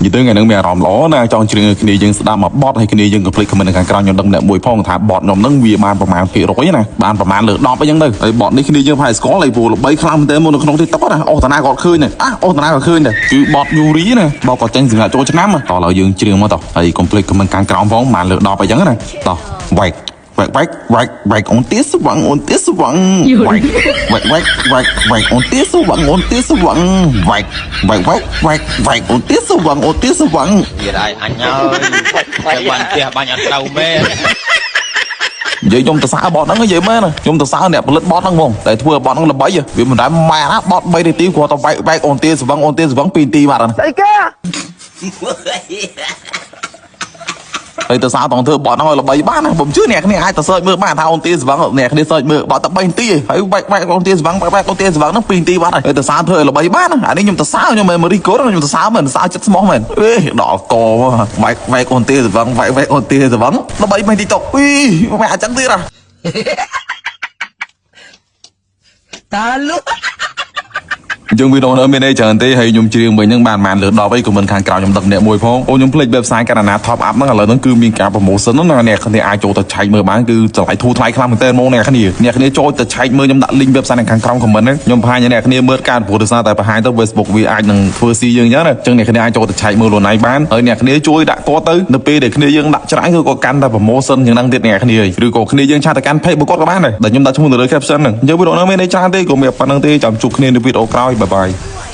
និយាយទៅថ្ងៃហ្នឹងមានអារម្មណ៍ល្អណាស់ចង់ច្រៀងឲ្យគ្នាយើងស្ដាប់មកបទឲ្យគ្នាយើងកុំភ្លេច comment នៅខាងក្រោមខ្ញុំដឹងអ្នកមួយផងថាបទខ្ញុំហ្នឹងវាបានប្រមាណភាគរយណាបានប្រមាណលើ10អីចឹងទៅហើយបទនេះគ្នាយើងប្រហែលស្គាល់ហើយព្រោះល្បីខ្លាំងមែនទែនមកនៅក្នុង TikTok ណាអូតាណាគាត់ឃើញដែរអាអូតាណាក៏ឃើញដែរគឺបទ Yuri ណាបទគាត់ចេញសម្រាប់ចូលឆ្នាំតោះឥឡូវយើងច្រៀងមកតោះហើយកុំភ្លេច comment ខាងក្រោមផងប្រហែលលើ10អីចឹងណាតោះវ៉ែកវ៉ែកវ៉ែកវ៉ែកវ៉ែកអូនទៀសវ៉ាងអូនទៀសវ៉ាងវ៉ែកវ៉ែកវ៉ែកវ៉ែកវ៉ែកអូនទៀសវ៉ាងអូនទៀសវ៉ាងវ៉ែកវ៉ែកវ៉ែកវ៉ែកវ៉ែកអូនទៀសវ៉ាងអូនទៀសវ៉ាង ទៀតហើយអញហើយតែបានផ្ទះបាញ់អត់ត្រូវមែន និយាយខ្ញុំទៅសើបតហ្នឹងនិយាយមែនខ្ញុំទៅសើអ្នកផលិតបតហ្នឹងហ្មងតែធ្វើបតហ្នឹងល្បីវាមិនដែលម៉ែណាបត3នាទីគាត់ទៅបែកបែកអូនទាស្វឹងអូនទាស្វឹង2នាទីបាត់ហ្នឹង ស្អីគេ ហើយទៅសើតងធ្វើបតហ្នឹងឲ្យល្បីបានណាผมជឿអ្នកគ្នាអាចទៅសើចមើលបានថាអូនទាស្វឹងអ្នកគ្នាសើចមើលបតតែ3នាទីហើយបែកបែកអូនទាស្វឹងបែកបែកអូនទាស្វឹងហ្នឹង2នាទីបាត់ហើយទៅសើធ្វើឲ្យល្បីបានអានេះខ្ញុំទៅសើខ្ញុំមិនរីកូនខ្ញុំទៅសើមែនសើចិត្តស្មោះមែនអេដល់កបែកបែកអូនទាស្វឹងបែកបែកអូនទាស្វឹងល្បីមែនទីតុកអីម៉ែអញ្ចឹងទៀតហ៎ តាលុ អញ្ចឹងវីដេអូនេះមានអីច្រើនទេហើយខ្ញុំច្រៀងវិញហ្នឹងបានបានលើ10អីក៏មិនខាងក្រៅខ្ញុំដឹកម្នាក់មួយផងអូខ្ញុំភ្លេច website កណ្ណា top up ហ្នឹងឥឡូវហ្នឹងគឺមានការ promotion ហ្នឹងណាអ្នកគ្នាអាចចូលទៅឆែកមើលបានគឺតម្លៃធូរថ្លៃខ្លាំងមែនទែនហ្មងអ្នកគ្នាអ្នកគ្នាចូលទៅឆែកមើលខ្ញុំដាក់ link website នៅខាងក្រោម comment ហ្នឹងខ្ញុំបង្ហាញឲ្យអ្នកគ្នាមើលការព្រោះដោយសារតែបង្ហាញទៅ Facebook វាអាចនឹងធ្វើស៊ីយើងអញ្ចឹងណាអញ្ចឹងអ្នកគ្នាអាចចូលទៅឆែកមើលខ្លួនឯងបានហើយអ្នកគ្នាជួយដាក់គាត់ទៅនៅពេលដែលគ្នាយើងដាក់ច្រើនគឺក៏កាន់តែ promotion យ៉ាងហ្នឹងទៀតអ្នកគ្នាឬក៏គ្នាយើងឆាតទៅកាន់ page របស់គាត់ក៏បានដែរដែលខ្ញុំដាក់ឈ្មោះនៅលើ caption ហ្នឹងអញ្ចឹងវីដេអូនេះមានអីច្រើនទេក៏មានប៉ុណ្្នឹងទេចាំជួបគ្នានៅវីដេអូក្រោយ bye bye.